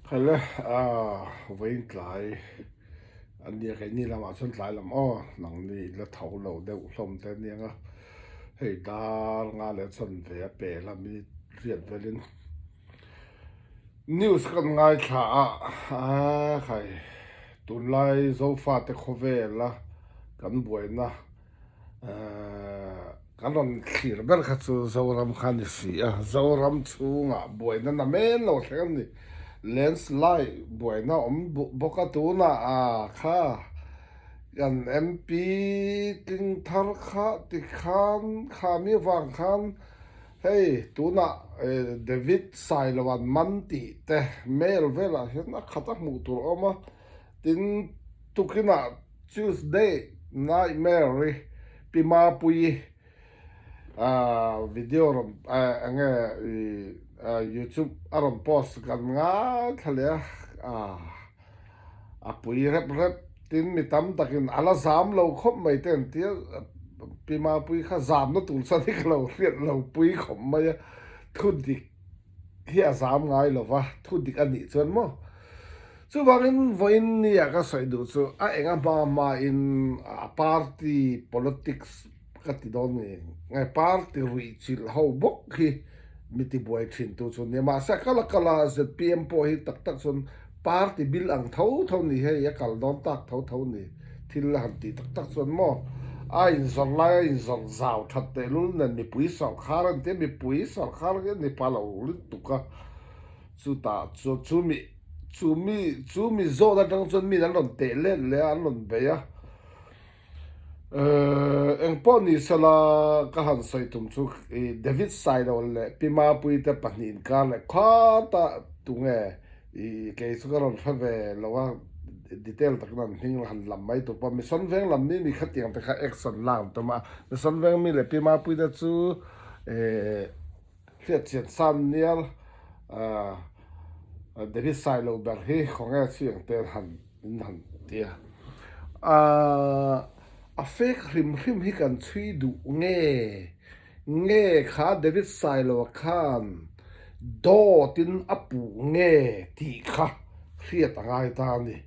Khaile vawiin tlai a nia keini lamah chuan tlai lam aw nangni la tho lo deuh hlawm te aniang a hei dar nga leh chuan ve a pel a minute riat velin news kan ngaithla a aa khai tunlai Zofate khawvela kan buaina. Kan rawn thlir ber kha chu Zoram kha a ni si a, Zoram chhungah buaina na men lo thleng a ni. Landslide buaina a awm bawk a tunah a kha kan MP tling thar kha tikhan kha mi avang khan hei tunah David Sailoan man tih te mail velah hian a khat a hmuh tur a awm a, tin tukinah Tuesday Nightmare-i Pi Mapuii video rawn eng nge YouTube a rawn post kan ngaithla leh a, a pui rep rep tin mi tam takin a la zam lo khawp mai te an tia Pi Mapuii kha zamna tur chuan hi ka lo hriat lo pui khawp mai a, thu dik hi a zam ngai lo va, thu dik a nih chuan maw. Chuvangin vawiin nia ka sawi duh chu a enga hma hmain a party politics ka ti dawn nge nge party ruih chilh ho bawk hi mi tibuai thin tu chu nia. Mahse a kal a kal a zpm pawh hi tak tak chuan party bil ang tho tho ni hei a kal dawn tak tho tho ni thil a han tih tak tak chuan maw a inzawrh lai a inzawrh zau that tehlul nen mipui sawrkhar a ni tia mipui sawrkhar hi a ni pha lo lutuk a. Chutah chuan chumi chumi chumi zawn atang chuan min an rawn teh let leh a, an rawn bei a. Ehh engpawh ni sela ka han sawi tum chu ih David Sailo leh Pi Mapuii te pahnih inkar leh khuata tunge ih kei chu ka rawn hre ve lo a, detail takin an hming han lam mai tur pawh Mission Veng lam mi mi khatiang te kha action lak an tum a, Mission Veng mi leh Pi Mapuii te chu ehh. Hriatchian san nial David Sailo ber hi khawnge chiang te han in han ti a. A fek hrim hrim hi kan chhui duh nge nge kha David Sailo khan dawt in a puh nge tih kha hriat a ngai ta a ni.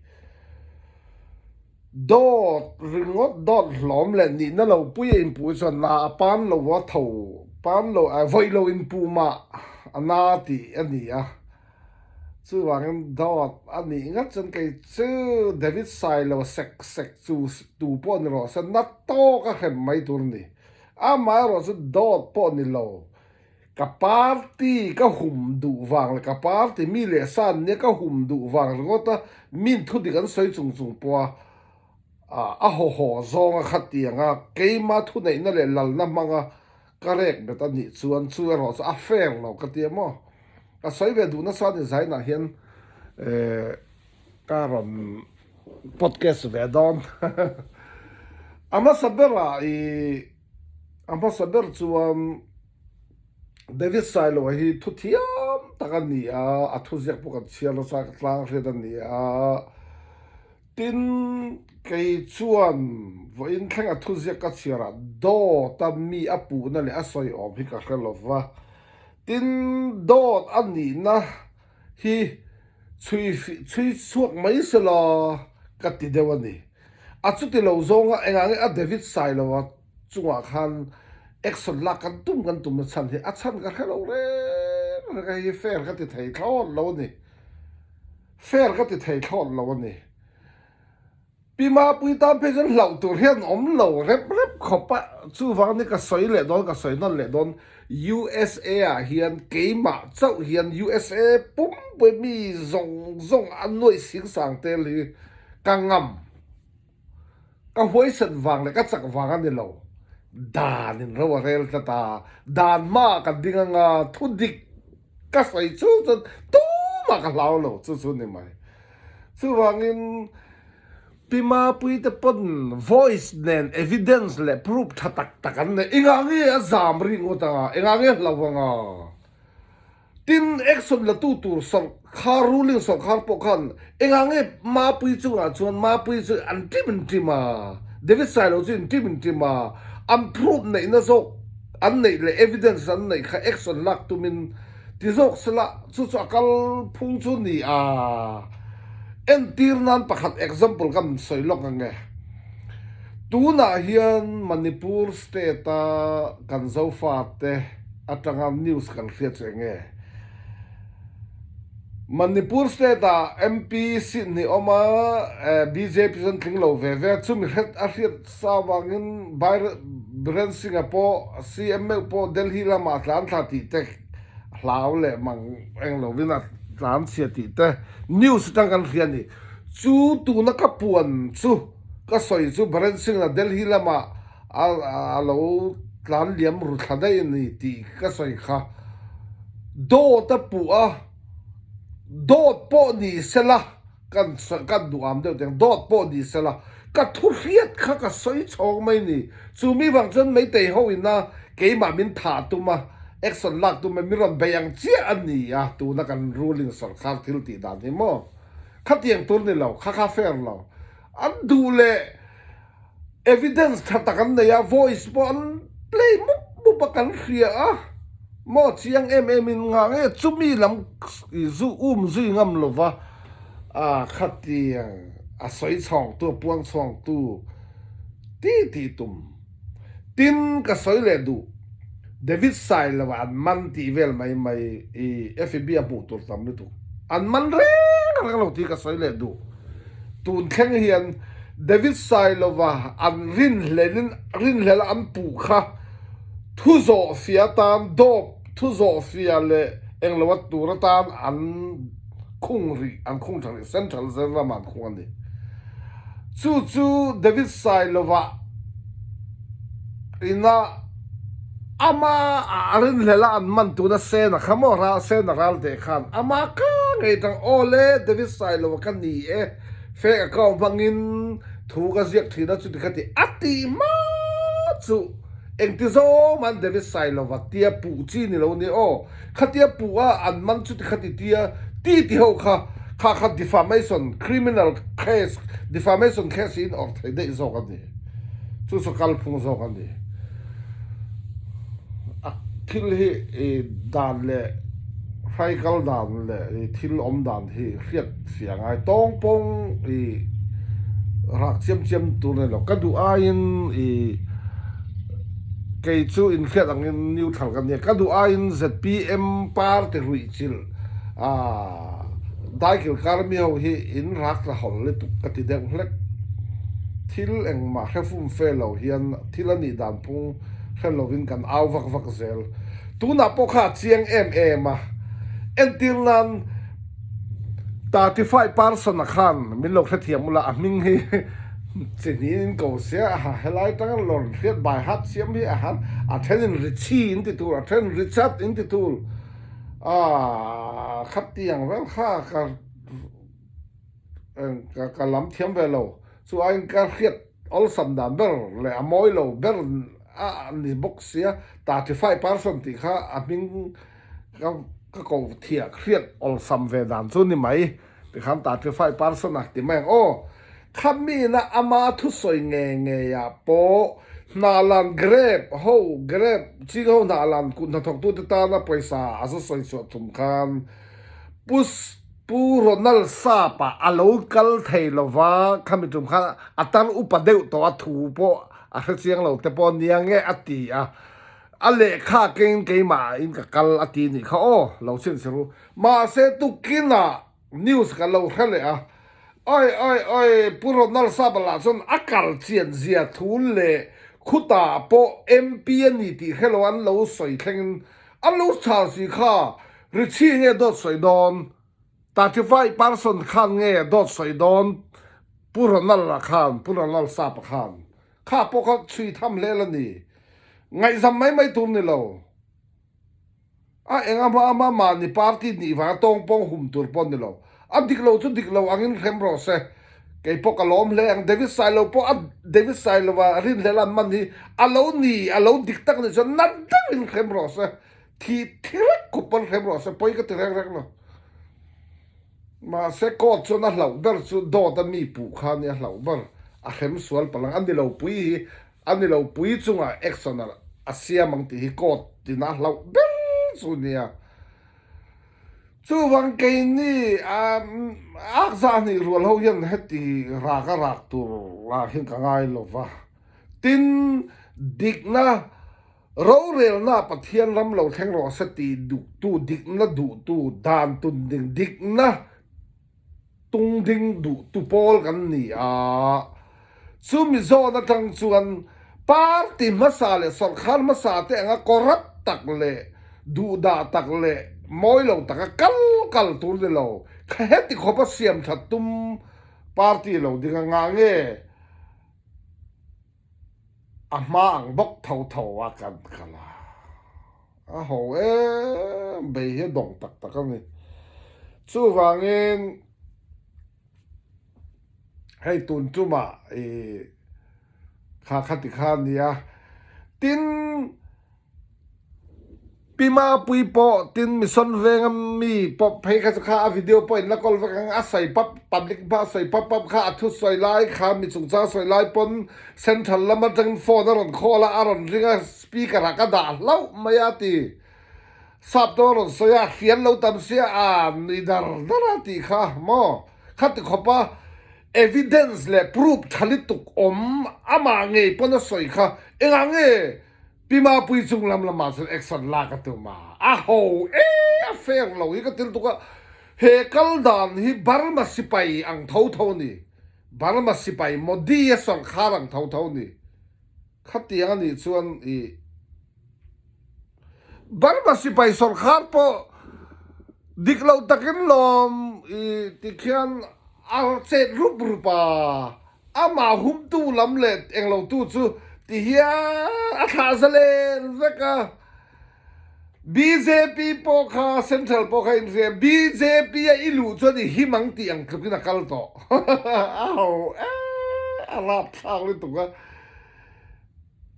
Dawt ringawt dawt hlawm leh nihna lo pui a inpuh chuan na a pan lo a tho pan lo a vawi lo inpuh mah a na tih a ni a, chuvangin dawt a nih ngat chuan kei chu David Sailo sek sek chu tu pawh ni rawh se na tawk a hrem mai tur a ni, amaherawhchu dawt pawh ni lo. Ka party ka hum duh vang leh ka party mi leh sa an nia ka hum duh vang ringawt a, min thudik an sawi chung chung pawh a a haw haw zawng a kha tiang a, keima thuneihna leh lalna hmanga ka rek bet a nih chuan chu erawh chu a fair lo ka ti a maw. Ka sawi ve duh nasa ni zainah hian ka rawn podcast ve dawn. A hmasa berah ih a hmasa ber chuan. David Sailo hi thu thiam tak a ni a, a thuziak pawh kan chhiar nasa ka tlang hriat a ni a. Tin, kei chuan vawiin thleng a thuziak ka chhiar ah dawt a mi a puhna leh a sawi awm hi ka hre lo va. Tin, dawt a nihna hi chhui chhui chhuak mai sela ka ti deuh a ni. A chuti lo zawnga engah nge a David Sailo a chungah khan action lak kan tum kan tumna chhan hi a chhan ka hre lo reng reng a, hei hi fair ka ti thei thlawt lo a ni, fair ka ti thei thlawt lo a ni. Pi Mapui tan phei chuan hlauh tur hian awm lo rep rep khawp a, chuvang ni ka sawi leh dawn ka sawi nawn leh dawn USA ah hian keimah chauh hian USA pumpui mi zawng zawng a nuaih sing sang tel hi ka ngam. Ka huaisan vang leh ka chak vang a ni lo. Dan in ro a rel tlat a, dan hmaah ka ding anga thu dik ka sawi chung chuan tumah ka hlau lo chu chu ni mai. Chuvangin Pi Mapuii te pawn voice nen evidence leh proof tha tak tak an nei. Engah nge a zam rih ngawt anga, engah nge a hlau anga? Tin, action la tu tur sawrkhar, ruling sawrkhar pawh khan engah nge Mapui chungah chuan Mapui chu an ṭim in ṭim a, David Sailo chu in ṭim in ṭim a, an proof neihna zawk an neih leh evidence an neih kha action lak tumin Ti zawk sela, chu chu a kal phung chu ni a. Entir nan pakhat example kan sawi lawk ang e. Tunah hian Manipur state a kan Zofate atanga news kan hriat chu eng nge? Manipur state ah MP seat hnih awm a, bjp chuan tling lo ve ve a, chumi hret a hriat sa vangin Biren Singh-a pawh CM meuh pawh Delhi lamah a tlan thla tih te hlau leh mang eng lovin a tlan chhia tih te news atang kan hria a ni. Chu tuna ka puan chu ka sawi chu Biren Singh-a Delhi lamah a lo tlan liam ru thla daih a ni tih ka sawi kha. Dawt a puh a, dawt pawh ni sela kan kan duh am deuh teng, dawt pawh ni sela ka thu hriat kha ka sawi chhawng mai ni. Chu mi vang chuan Meitei ho ina keimah min thah tum a, action lak tum a min rawn bei ang chiah a ni a, tuna kan ruling sorkar thil tih dan hi maw? Khatiang tur ni lo, kha kha fair lo. An duh leh. Evidence tha tak an nei a, voice pawh an play mup mup a kan hria a, maw chiang em em in nghah nge chumi lam zu um zui ngam lova a khatiang a sawi chhawng tu a puang chhuang tu ti tih tum tin ka sawi leh duh David Sailo an man tih vel mai mai i FB a hmuh tur tam lutuk an man reng reng lo tih ka sawi leh duh. Tun thleng hian David Sailova an rinhlelin rinhlel an puh kha thu zawhfia atan dawp thu zawhfia leh englo a tur atan an khung rih an khung tha rih Central Jail ramah an khung a ni. Chu chu David Sailova ina ama a rinhlel a an man tuna Sena kha maw ral Sena ral teh khan ama ka ngei tang aw le David Sailova ka ni e fake account hmangin thu ka ziak thin a chuti kha ti a tih hma chu engti zawng an David Sailova tia puh chi ni lo ni aw khatia puh a an man chuti kha ti tia ti ti ho kha kha kha defamation criminal case defamation case in awrh thei daih zawk a ni. Chu chu kalphung zawk a ni. A thil hi i dan leh hrai kal dan leh i thil awm dan hi hriat fiah ngai tawng pawng i rak chiam chiam tur a ni lo. Ka duh aiin i kei chu inhriat angin neutral ka nia. Ka duh aiin zpm party ruih chilh ah Daikil kar mi ho hi in rak tla hawlh lutuk ka ti deuh hlek. Thil engmah hre fum fe lo hian thil a nih dan phung hre lovin kan au vak vak zel. Tunah pawh kha a chiang em em a, entir nan 35 person a khan min lo hrethiam ula a hming hi chi hniin in ko sia a helai tanga lawr hriat by heart siam hi a han a then in Richie in ti tur a then Richard in ti tur. Aaa khatiang vel kha ka ka lam thiam ve lo chu aiin ka hriat awlsam dan ber leh a mawi lo ber a ni bawk sia 35% tih kha a hming ka ka ko thiah hriat awlsam ve dan chu ni mai. Tikhan 35% a ti mai ang aw. Khamina ama thusawi nge ngeiah pawh Hnahlan grape ho grape ching ho Hnahlan kut hnathawktute tana pawisa a zu sawi chhuah thum khan Pu Pu Ronald Sapa a lo kal thei lova khami tum khan a tar upa deuh tawh a thu pawh a hrechiang lo te pawh nia nge a ti a. A lehkha kengin keimah in ka kal a ti nih kha aw, lo chhin si ru. Mahse tukinah news ka lo hre leh a, Oi oi oi, Pu Ronald Sapa lah chuan a kal chian zia thu leh khutah pawh MP a ni tih hre lo an lo sawi thlengin an lo chhal si kha, Richie nge dawt sawi dawn? 35 person khan nge dawt sawi dawn? Pu Ronald-a khan, Pu Ronald Sapa khan. Kha pawh kha chhui tham hle la ni. Ngaihzam mai mai tur ni lo. A enga hma hma mahni party nih vanga tawng pawng hum tur pawh ni lo. A dik lo chu dik lo angin hrem rawh se. Kei pawh ka lawm hle ang. David Sailo pawh a David Sailova rinhlel an man hi a lo ni a lo dik tak nih chuan nat deuhin hrem rawh se. Thih thi rek khup pawn hrem rawh se. Pawi ka ti reng reng lo. Mahse court chuan a hlauh ber chu dawt a mi puh kha nia hlauh ber a hrem sual palh ang a ni lo pui hi a ni lo pui chungah action a siam ang tih hi court in a hlauh ber chu nia. Chuvang keini ak zahnih rual ho hian heti rak a rak tur ah hian ka ngai lo va. Tin, dikna rorelna Pathian ram lo thleng rawh se tih duhtu, dikna duhtu, dan tun ding dikna tung ding duhtu pawl kan ni a. Chumi zawn atang chuan party hmasa leh sawrkhar hmasa te anga corrupt tak leh duhdah tak leh mawi lo taka kal kal tur ni lo. Kha heti khawpa siam that tum party lo ding anga nge a hma ang bawk tho tho a kan kal a. A ho em bei hi a dawng tak tak a ni. Chuvangin hei tun tumah i kha kha ti kha a nia. Tin. Pi Mapui pawh tin Mission venga mi pawp phei kha chu kha a video pawh in la kawl vek ang a sawi pap public hma a sawi pap pap kha a thu sawi lai kha mi chungchang sawi lai pawn central lam atangin phone a rawn call a a rawn ring a speaker ah ka dah hlauh mai a ti sap te a rawn sawi a hriat lo tam sia a nui dar dar a tih kha maw khati khawp a evidence leh proof tha lutuk awm amah ngei pawn a sawi kha engah nge Pi Mapui chung lam lamah cun action lak a tum a, a ho e a fair lo hi ka til tuk a, he kal dan hi Burma sipai ang tho tho ni, Burma sipai Modi a sawrkhar ang tho tho ni, khatiang a nih chuan i Burma sipai sawrkhar pawh dik lo takin lawm i tikhian a chet rup rup a. Amah humtu lam leh englotu chu ti hian a thlah zalen vek a. Bjp pawh kha Central pawh kha inhria bjp a i luh chuan i him ang tih ang tlukin a kal tawh. A ho e a rapthlak lutuk a.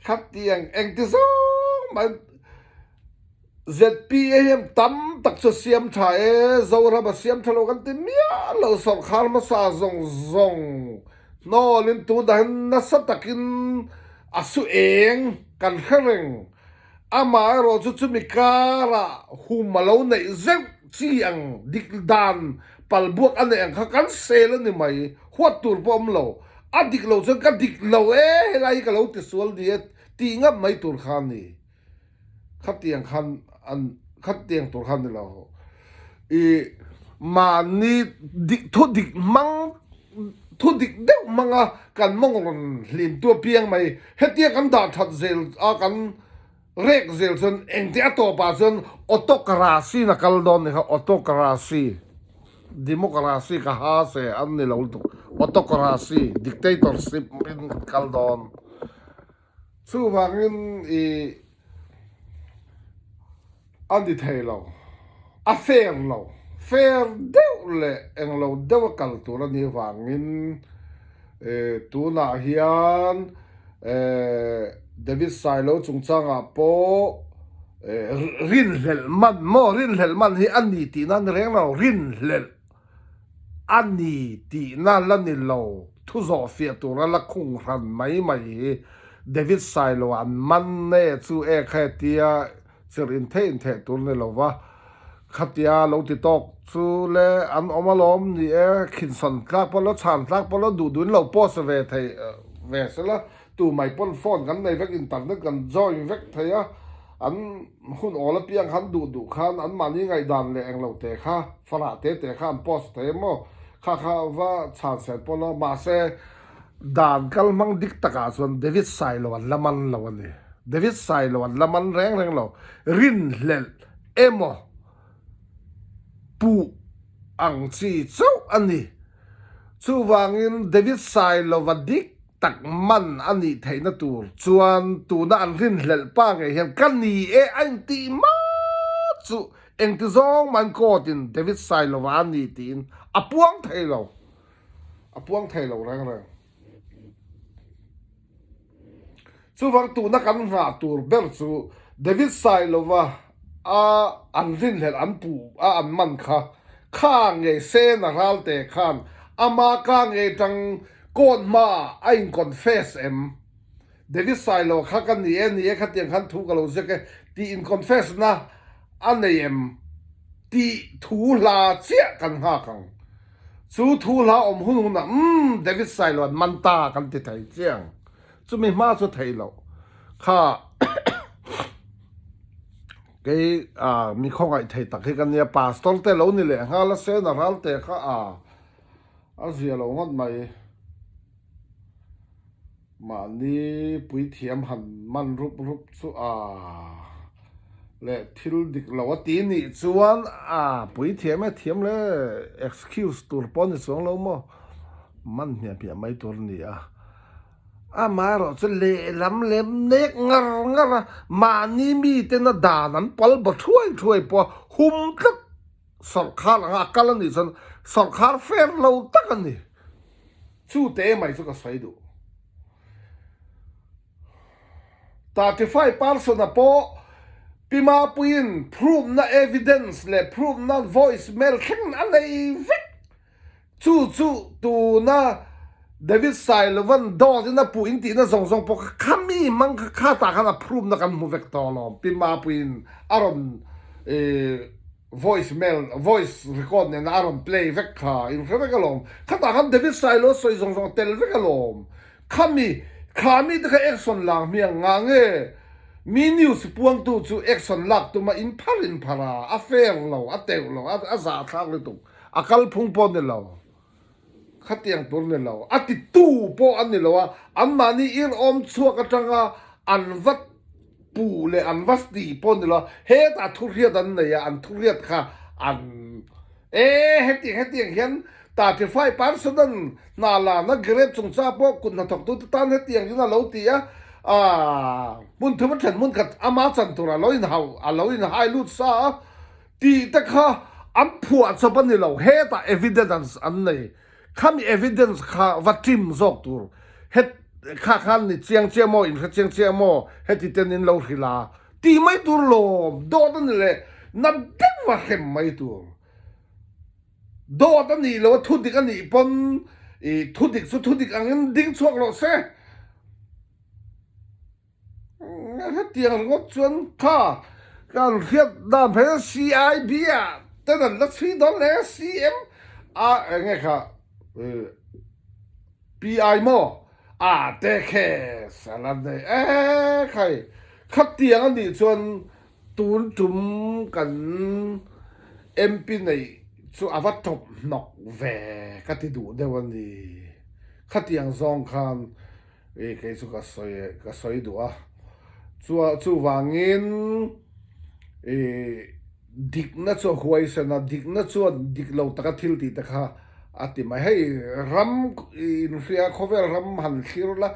Khatiang engti zawng mai ZPA hian tam tak chu siam tha e, Zoram a siam tha lo kan ti miah lo, sawrkhar hmasa zawng zawng hnawlin tunah hian nasa takin a su eng kan hre reng. Amaherawh chu chumi karah hum a lo neih zeuh chi ang dik dan palbuak a neih ang kha kan sel a ni mai, huat tur pawh awm lo. A dik lo chuan ka dik lo e, helai hi ka lo tisual ni e tih ngam mai tur kha a ni. Khatiang khan an khatiang tur khan ni lo. I mahni dik thu dik hmang thu dik deuh hmanga kan mawng rawn hlim tu apiang mai. Hetia kan dah that zel a kan rek zel chuan engti a tawpah chuan autocracy in a kal dawn ni kha autocracy democracy ka ha se an ni lo lutuk autocracy dictatorship in kal dawn. Chuvangin i a ni thei lo, a fair lo, fair deuh leh englo deuh a kal tur a nih avangin tunah hian David Sailo chungchangah pawh rinhlelh man maw, rinhlelh man hi a ni tihna a ni reng lo, rinhlelh. A ni tihna la ni lo, thu zawh fiah tura la khung hran mai mai hi David Sailo an man e chu e kha hetia chirh intheh intheh tur ni lo va, khatia lo ti tawk chu le an awm alawm ni e, khinsawn tlak pawh lo chhan tlak pawh lo duh duhin lo post ve thei ve sela tu mai pawn phone kan nei vek internet kan join vek thei a, an hun awl apiang khan duh duh khan an mahni ngaihdan leh englo te kha farah te te kha an post thei a maw kha kha va chhan sel pawh lo mahse dan kal hmang dik takah chuan David Sailo an la man lo a ni David Sailo an la man reng reng lo rinhlelh emaw puh ang chi chauh a ni chuvangin David Sailova dik tak man a nih theihna tur chuan tuna an rinhlelh pa ngei hian ka ni e a intih ma chu engti zawng man court in David Sailova a ni tiin a puang thei lo a puang thei lo reng reng. Chuvang tuna kan nghah tur ber chu David Sailova a an rinhlelh an puh a an man kha kha ngei Sena Ralte khan ama ka ngei tang court hmaah a in confess em? David Sailova kha ka ni e ni e khatiang khan thu ka lo ziak e tih in confess na a nei em? Tih thu hla chiah kan nghak ang. Chu thu hla awm hun hunah umm David Sailo an man ta kan ti thei chiang. Chumi hma chu thei loh kha kei mi khawngaih thei tak hi ka nia pastor te lo ni leh nghal a sena ral te kha a a zia lo ngawt mai. Mahni puithiam han man rup rup chu a leh thil dik lo a ti nih chuan a puithiam e thiam le excuse tur pawh a ni chuang lo maw man hmiah hmiah mai tur a ni a amaherawh chu lehlam lem nek ngar ngar a mahni miten a dan an pal baw thuai thuai pawh a hum tlat sawrkhar anga a kal a nih chuan sawrkhar fair lo tak a ni. Chu te mai chu ka sawi duh. 35 person a pawh Pi Mapuiin proof na evidence leh proof na voice mail thleng a nei vek. Chu chu tuna David Sailovan dawt in a puh in tihna zawng zawng pawh kha khami hmang kha khatah khan a proof na kan hmu vek tawh alawm Pi Mapuiin a rawn Voice mail, voice record nena a rawn play vek kha in hre vek alawm. Khatah khan David Sailo sawi zawng zawng a tel vek alawm. Khami, kha mi te kha action lak hmiang ngah nge mi news puangtu chu action lak tuma in phar in phar a, a fair lo, a teuh lo, a zahthlak lutuk, a kalphung pawh ni lo. Khatiang tur ni lo, a titu pawh an ni lo a, anmahni ir awm chhuak atanga an va puh leh an va ti pawh ni lo a, hetah thuriat an nei a, an thuriat kha an e hetiang hetiang hian 35 percent an hna lana grade chungchang pawh kut hnathawktute tan hetiang in a lo ti a, aah hmun thum a then hmun khat ama chan tur a lo inhauh a lo inhai lut sa a. Tih te kha an phuah chawp a ni lo, hetah evidence an nei, khami evidence kha va trim zawk tur, het kha khan ni chiang chiang maw, inhre chiang chiang maw, heti ten in lo hrilh a, tih mai tur lawm, dawt a ni leh na deuh va hrem mai tur, dawt a nih loh a thudik a nih pawn i thudik chu thudik angin ding chhuak rawh se. Hetiang ringawt chuan kha kan hriat dan phei chuan CIB ah ten an la chhui dawn hle a, CM a eng nge kha PI maw a te case a la nei e khai khatiang a nih chuan tun tum kan MP neih chu a va tawp hnawk ve ka ti duh deuh a ni khatiang zawng khan. I kei chu ka sawi ka sawi duh a, chua chuvangin i dikna chu a huaisen a, dikna chuan dik lo taka thil tih te kha a ti mai. Hei ram inhria khawvel ram han thlir la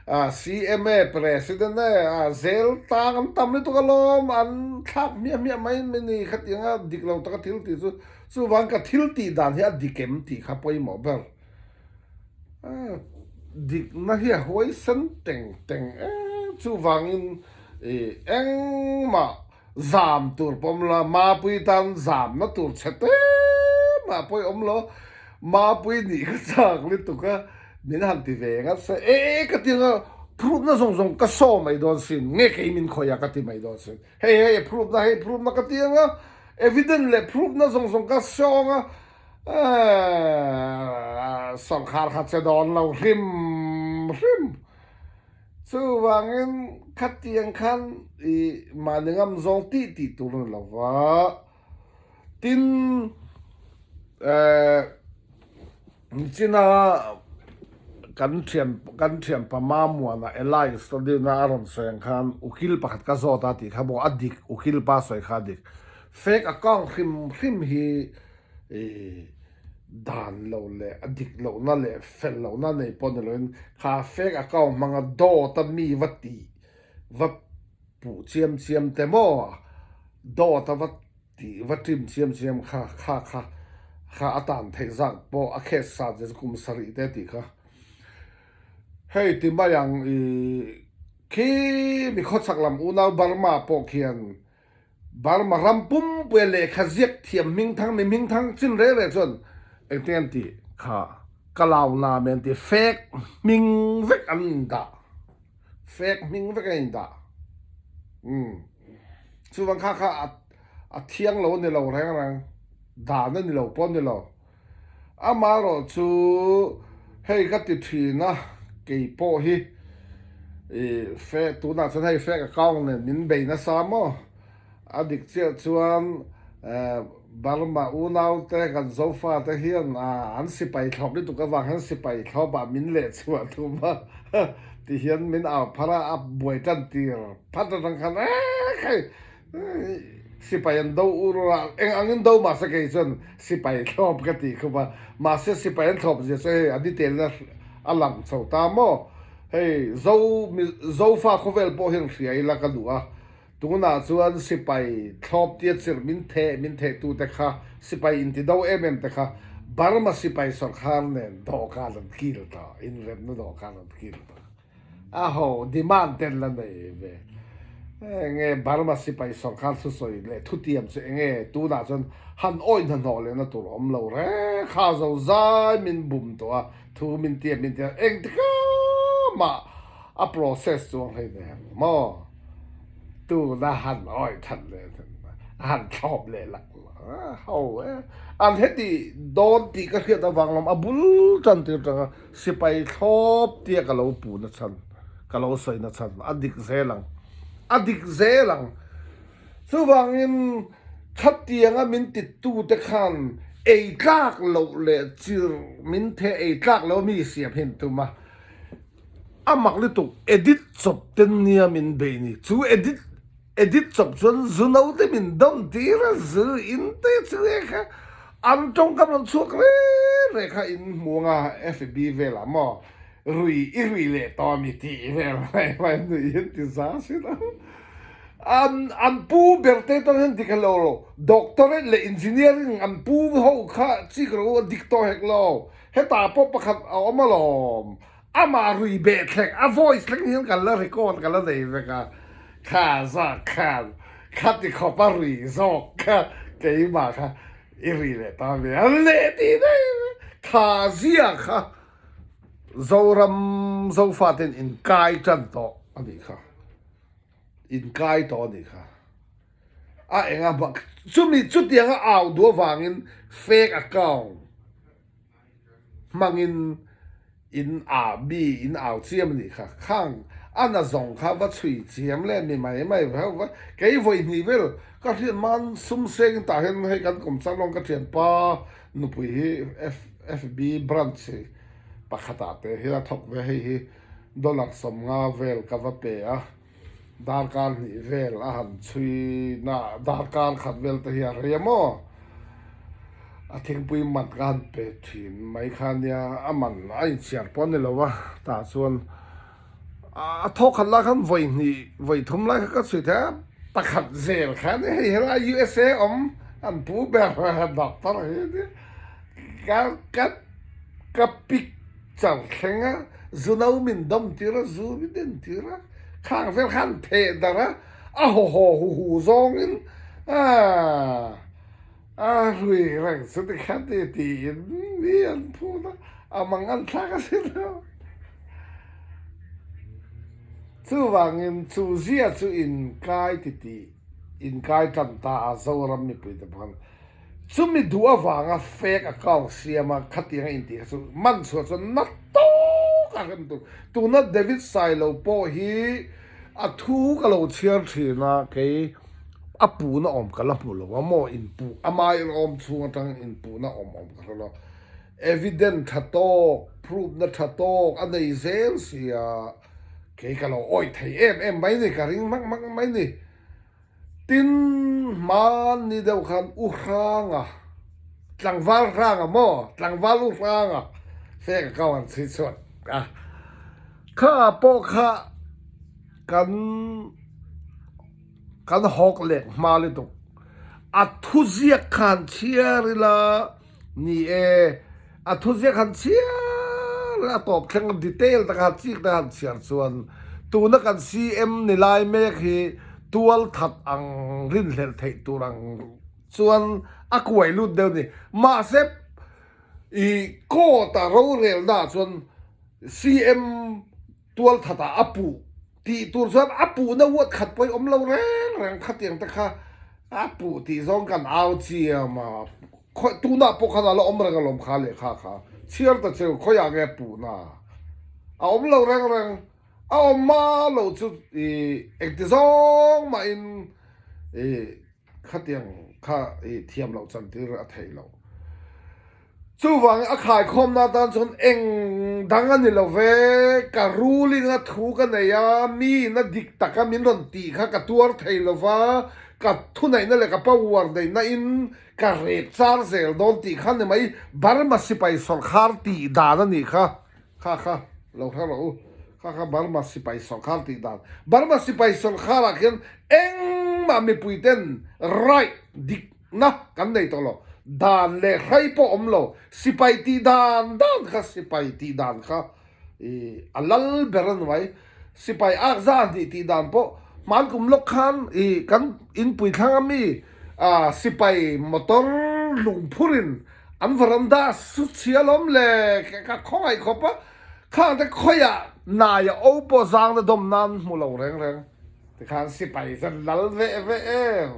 CMA President e a zel tang an tam lutuk alawm an thlak hmiah hmiah mai mai ni khatianga dik lo taka thil tih chu chuvang ka thil tih dan hi a dik em tih kha pawimawh ber. Dikna hi a huaisen teng teng em chuvangin engmah zam tur pawh awm lo, Mapui tan zamna tur chhe te mah pawh i awm lo, Mapui nih ka chak lutuk a, min han ti ve ngat se e ka ti anga phurhna zawng zawng ka saw mai dawn sin, nge kei min khawih a ka ti mai dawn sin, hei hei phurhna hei phurhna ka ti anga evidence leh phurhna zawng zawng ka saw anga. Sawrkhar kha che dawn lo hrim hrim. Chuvangin khatiang khan i mahni ngam zawng tih tih tur a ni lo va. Tin, nichina kan thian kan thianpa Mamuana Alliance Study-na a rawn sawi ang khan ukil pakhat ka zawt a tih kha maw a dik, ukil pa sawi kha a dik. Fake account hrim hrim hi dan lo leh a dik lohna leh fel lohna nei pawh ni loin kha fake account hmanga dawt a mi va tih va puh chiam chiam te maw dawt a va tih va ṭim chiam chiam kha kha kha kha a tan theih zat pawh a case sat zet kum sarih te tih kha hei ti mai ang i khi mi khawchhak lam unau Burma pawh khian Burma ram pumpuia lehkha ziak thiam hmingthang mi hmingthang chin reng reng chuan engtin an tih kha ka lau na men ti fake hming vek an indah fake hming vek an indah umm chuvang kha kha a. A thiang lo a ni lo reng reng, dan a ni lo pawh a ni lo. Amaherawh chu hei ka ti thin a, kei pawh hi i fe tunah chuan hei fake account nen min bei nasa maw? A dik chiah chuan Burma unaute kan Zofate hian an sipai thlawp lutuk avang hian sipai thlawpah min leh chhuah thum a ti hian min au phar a, a buai tan tir phat atang khan eek hei sipai an do ur a, eng angin do mahse kei chuan sipai thlawp ka tih khup a, mahse sipai an thlawp zia chu hei a detail-na a lang chho ta maw? Hei Zo Zofa khawvel pawh hian hria ila ka duh a. Tunah chuan sipai thlawp tia chirh min theh min thehtute kha sipai inti do em em te kha Burma sipai sawrkhar nen dawhkan an kil tawh, inremna dawhkan an kil tawh. A ho demand ten la nei ve. Enge Burma sipai sawrkhar thusawi leh thutiam chu enge tunah chuan han awih hnahnawh lehna tur awm lo reng kha zo zai min bum tawh a, thu min tiam min tiam engtikah mah a process chuang hei nen maw? Tuna han awih that leh a han thlawp leh lak ho e. An heti dawn tih ka hriat avang lam a bul tan tir tanga sipai thlawp tia ka lo pu na chhan, ka lo sawi na chhan a dik zel ang, a dik zel ang. Chuvangin khatianga min tittute khan ei tlak loh leh chir min theh ei tlak loh mi siam hi an tum a. A mak lutuk edit chawp ten nia min bei ni chu edit edit chawp chuan zu no te min dawn tir a zu in te chu e kha an tawngkam rawn chhuak reng reng kha in hmu anga FB velah maw rui i rui leh tawh ami tih vel mai mai nui hian ti za sin a an an pu ber te tan hian dik lo lo doctorate leh engineering an pu ho kha chik ro a dik tawh hek lo Hetah pawh pakhat a awm alawm, amah rui beh thleng, a voice thleng hian kan la record ka la nei vek a, kha zak khan khati khawp a rui zawk kha keimah kha i rui leh ta ve a leh tih daih kha zia kha Zoram Zofaten inkai tan tawh a nih kha, inkai tawh a nih kha. A enga hma chumi chutianga au duh avangin fake account hmangin in a mi in au chiam a nih kha. Khang a na zawng kha va chhui chiam leh mi mai mai va va kei vawi hnih vel ka hriat hman sum seng tah hian hei kan kawm chak lawng ka thianpa nupui hi FB branch pakhatah te hian a thawk ve hei hi dollar 50 vel ka va pe a. Darkar hnih vel a han chhui na darkar khat vel te hi a rei a maw? A thingpui man ka han pe thin mai kha nia a man a inchhiar pawh a ni lo a tah chuan a thawk khat lai khan vawi hnih vawi thum lai kha ka chhui thei a pakhat zel kha nia hei helai USA awm an pu ber doctor hi nia ka ka ka pic Char thleng a, zu no min dawm tir a, zu min en tir a, khang vel khan theh darh a, a haw haw hu hu zawngin aah a hrui reng chu tikhan ti tiin mi an phut a, a mang an thlak a si lo. Chuvangin chu zia chu inkai titih, inkai tan ta a Zoram mipuite pawh khan Chumi duh avanga fake account siama khatianga intih kha chu man chhuah chuan na tawk a rem tur. Tuna David Sailo pawh hi a thu ka lo chhiar thin a, kei a puhna awm ka la hmu lo a maw inpuh ama inawm chhung atang inpuhna awm awm ka hre lo. Evidence tha tawk, proof na tha tawk a nei zel sia kei ka lo awih thei em em mai ni, ka ring hmak hmak mai ni. Tin, hmanni deuh khan U Hranga, tlangval Hranga maw, tlangval U Hranga fake account an chhui chhuak a, kha pawh kha kan kan hawk lek hma lutuk, a thuziak kha han chhiar ila, Ni e, a thuziak han chhiar a tawp thleng a detail taka han chik taka han chhiar chuan tuna kan CM ni lai mek hi tual that ang rinhlelh theih tur ang chuan a kuai lut deuh a ni. Mahse i court a rorelna ah chuan CM tual that ah a puh tih tur chuan a puhna uat khat pawh hi awm lo reng reng khatiang te kha. A puh tih zawng kan au chiam a, khawi tunah pawh khan a la awm reng alawm kha lehkha kha. Chhiar ta cheu khawiah nge puhna a awm lo reng reng. A awm hma lo chu ih engti zawng mahin ih khatiang kha ih thiam loh chantir a theih loh. Chuvangin a khaikhawmna atan chuan eng dang a ni lo ve, ka ruling a thu ka nei a, miin a dik taka min rawn tih kha ka tuar thei lo va, ka thuneihna leh ka power neihna in ka rep char zel dawn tih kha ni mai, Burma sipai sawrkhar tih dan a nih kha, kha kha lo hre rawh u, kha kha Burma sipai sawrkhar tih dan, Burma sipai sawrkhar ah khian engmah mipui ten right dik Na kan nei tawh lo. Dan leh hrai pawh awm lo. Sipai tih dan dan kha sipai tih dan kha i a lal ber a ni mai. Sipai ak za hnih tih dan pawh hman kum lawk khan i kan inpui thlang a mi a sipai motor lungphurin an veranda su chhia lawm le ka khawngaih khawp a. Khang te khawiah nai a o pawh zang na dawm nan hmu lo reng reng. Tikhan sipai zan lal veh veh em.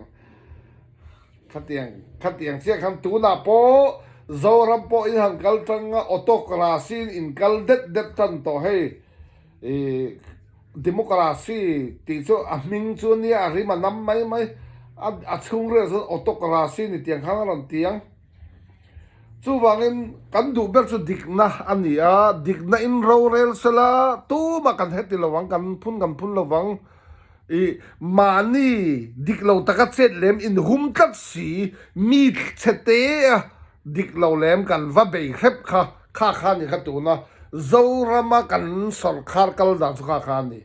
Khatiang khatiang chiah khan tunah pawh Zoram pawh in han kal tang a autocracy in in kal det det tan tawh hei ih democracy tih chu a hming chu ania a rim a nam mai mai a a chhungril chuan autocracy ni tiang khan a rawn ti ang. Chuvangin kan duh ber chu dikna a ni a, dikna in rorel sela tumah kan heti lo ang, kan phun kan phun lo vang. I mahni dik lo taka chet lem in hum tlat si, mi chhe te a dik lo lem kan va bei hrep kha, kha kha a ni kha tuna Zorama kan sawrkhar kal dan chu kha kha a ni.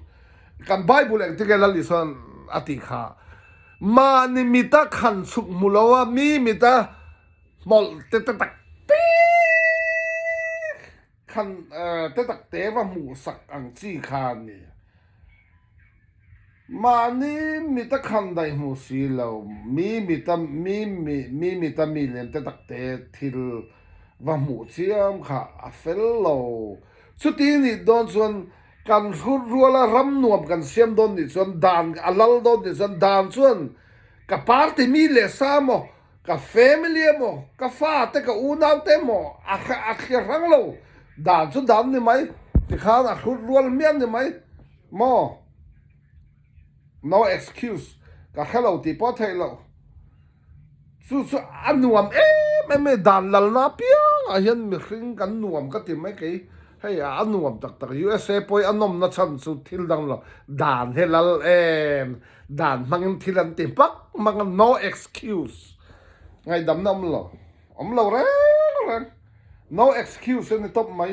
Kan Bible engtin nge Lal Isuan a tih kha? Mahni mita khan chhuk hmu lo a, mi mita hmawlh te te tak te khan te tak te va hmuh sak ang chi kha a ni. Mahni mita khan daih hmu si lo, mi mita mi mi mita mi lem te tak te thil va hmuh chiam kha a fel lo. Chuti nih dawn chuan Kan hrut ruala ram nuam kan siam dawn nih chuan dan a lal dawn nih chuan dan chuan ka party mi leh sa emaw, ka family emaw, ka fa te ka unau te emaw a a thliar hrang lo. Dan chu dan ni mai, tikhan a hrut rual hmiah ni mai maw? No excuse, ka hre lo tih pawh a theih loh. Chu chu a nuam em em e, dan lalna apiang ah hian mihring kan nuam ka ti mai kei, hei a nuam tak tak USA pawh hi a nawmna chhan chu thil dang lo, dan hi lal em, dan hmangin thil an ti hmak hmak a, no excuse, ngaihdamna awm lo, awm lo reng reng, no excuse a ni tawp mai.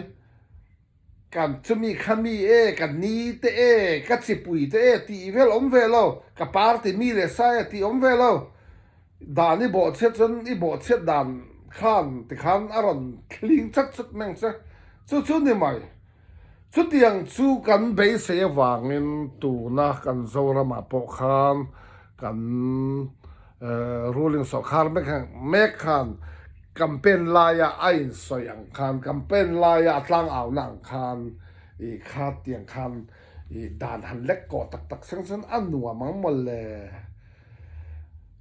Kan chumi kha mi e, ka ni te e, ka chipui te e tih vel awm ve lo, ka party mi leh sa e tih awm ve lo. Dan i bawhchhiat chuan i bawhchhiat dan khan tikhan a rawn thling chat chat mai ang che. Chu chu ni mai. Chutiang chu kan beisei avangin tuna kan Zoramah pawh khan kan Ruling sawrkhar mek khan campaign laia a insawi ang khan, campaign laia a tlangauhna ang khan i kha tiang khan i dan han lek kawh tak tak seng chuan a nuam ang mawle.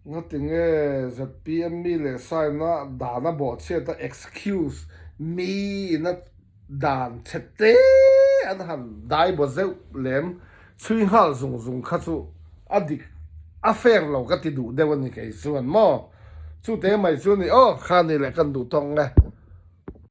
Ngatinge zpm mi leh saina dan a bawhchhiat a excuse mi ina Dan chhe te an han dai baw zeuh lem chhui nghal zung zung kha chu a dik a fair lo ka ti duh deuh a ni kei chuan maw? Chute mai chu ni aw kha ni leh kan duh tawk nge.